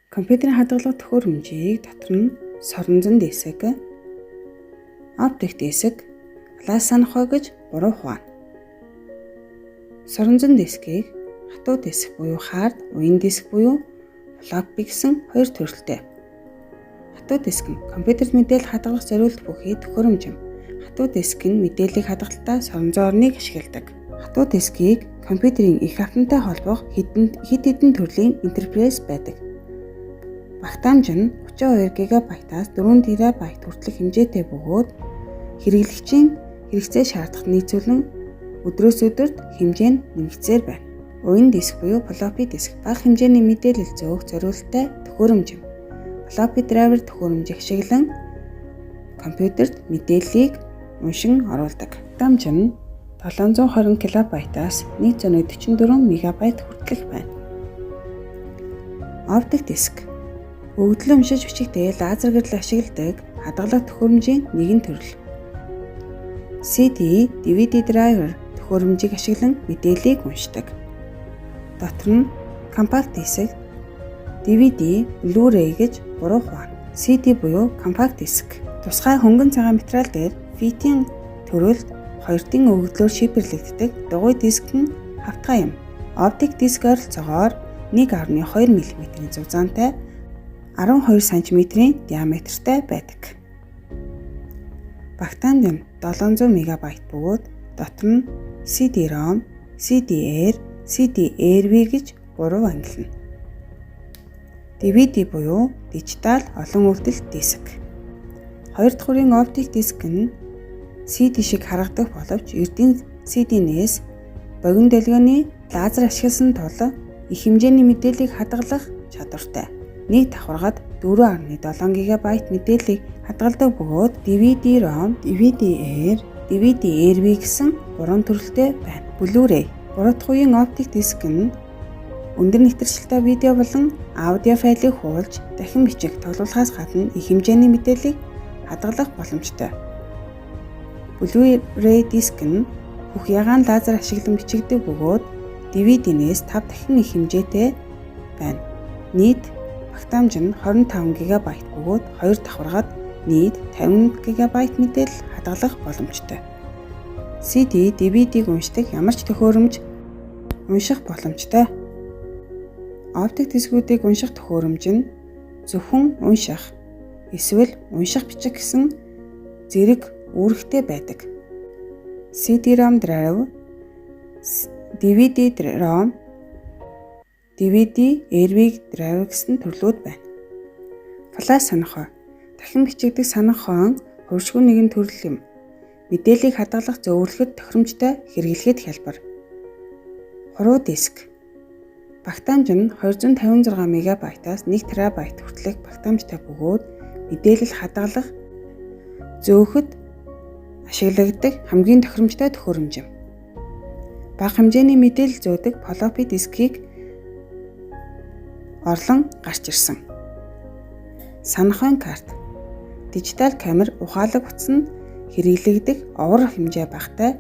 Компьютерийн хадгалах төхөөрөмжийг дотор нь соронзон диск, оптик диск, флаш санахуй гэж гурав хуваана. Соронзон дискийг хатуу диск буюу хард, уян диск буюу floppy гэсэн хоёр төрөлтэй. Хатуу диск нь компьютерт мэдээлэл хадгалах зориулт бүхий төхөөрөмж юм. Хатуу диск нь мэдээллийг хадгалахдаа соронзон орныг ашигладаг. Хатуу дискийг компьютерийн эх автомтай холбох хэд хэдэн төрлийн интерфейс байдаг. Багтаамж нь 32 ГБ-аас 4 ТБ хүртэлх хэмжээтэй бөгөөд хэрэглэгчийн хэрэгцээ шаардлагад нийцүүлэн өдрөөс өдөрт хэмжээ нь нэмэгдсээр байна. Уян диск буюу floppy диск бага хэмжээний мэдээлэл зөөх зориулттай төхөөрөмж юм. Floppy driver төхөөрөмжийг ашиглан компьютерт мэдээллийг уншин оруулдаг. Багтаамж нь 720 кБ-аас 144 МБ хүртэлх байна. Оптик диск өгөгдөл уншиж бичихдээ лазер гэрэл ашигладаг хадгалах төхөөрөмжийн нэгэн төрөл. CD, DVD driver төхөөрөмжийг ашиглан мэдээллийг уншдаг. Дотор нь компакт диск, DVD, Blu-ray гэж гурав хуваана. CD буюу компакт диск тусгай хөнгөн цагаан материал дээр фитийн төрөлд хоёрдын өгөгдлөөр шифрлэгддэг дугуй диск нь хавтгай юм. Оптик диск ойролцоогоор 1.2 мм-ийн зузаантай, 12 см-ийн диаметртэй байдаг. Багтаамж нь 700 МБ бөгөөд дотор нь CD-ROM, CD-R, CD-RV гэж гурав ангилна. DVD буюу дижитал олон үйлдэл диск. Хоёр дахь үрийн оптик диск нь CD шиг харагдах боловч эрдийн CD-нээс богино долгионы лазер ашигласан тул их хэмжээний мэдээллийг хадгалах чадвартай. Нэг давхаргад 4.7 ГБ мэдээллийг хадгалдаг бөгөөд DVD-ROM, DVD-R, DVD-RV гэсэн гурван төрөлтэй байна. Blu-ray гурав дахь үеийн оптик диск нь өндөр нэвтэршилтэй видео болон аудио файлыг хуулж, дахин бичих, тоглуулахаас гадна их хэмжээний мэдээллийг хадгалах боломжтой. Blu-ray диск нь бүх ягаан лазер ашиглан бичигддэг бөгөөд DVD-нээс 5 дахин их хэмжээтэй байна. Нийт багтаамж нь 25 ГБ бөгөөд хоёр давхаргад нийт 50 ГБ мэдээлэл хадгалах боломжтой. CD, DVD-г уншдаг ямар ч төхөөрөмж унших боломжтой. Оптик дискүүдийг унших төхөөрөмж нь зөвхөн унших эсвэл унших бичих гэсэн зэрэг үүрэгтэй байдаг. CD-ROM drive, DVD-ROM, DVD-RV drive гэсэн төрлүүд байна. Флаш санахуй. Дахин бичигдэх санахуйн хувиршгүй нэгэн төрөл юм. Мэдээллийг хадгалах, зөөвөрлөхөд тохиромжтой, хэрэглэхэд хялбар. Хуруу диск. Багтаамж нь 256 МБ-аас 1 ТБ хүртэлх багтаамжтай бөгөөд мэдээлэл хадгалах, зөөхөд ашиглагддаг хамгийн тохиромжтой төхөөрөмж юм. Бага хэмжээний мэдээлэл зөөдөг floppy дискийг орлон гарч ирсэн. Санахуйн карт. Дижитал камер, ухаалаг утасанд хэрэглэгдэх овор хэмжээ багатай,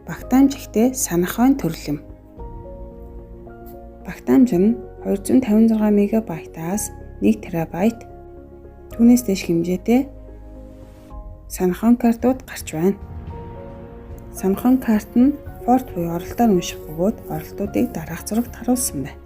багтаамж ихтэй санахуйн төрөл юм. Багтаамж нь 256 МБ-аас 1 ТБ, түүнээс дээш хэмжээтэй санахуйн картууд гарч байна. Санахуйн карт нь порт буюу оролтоор унших бөгөөд оролтуудыг дараах зурагт харуулсан байна.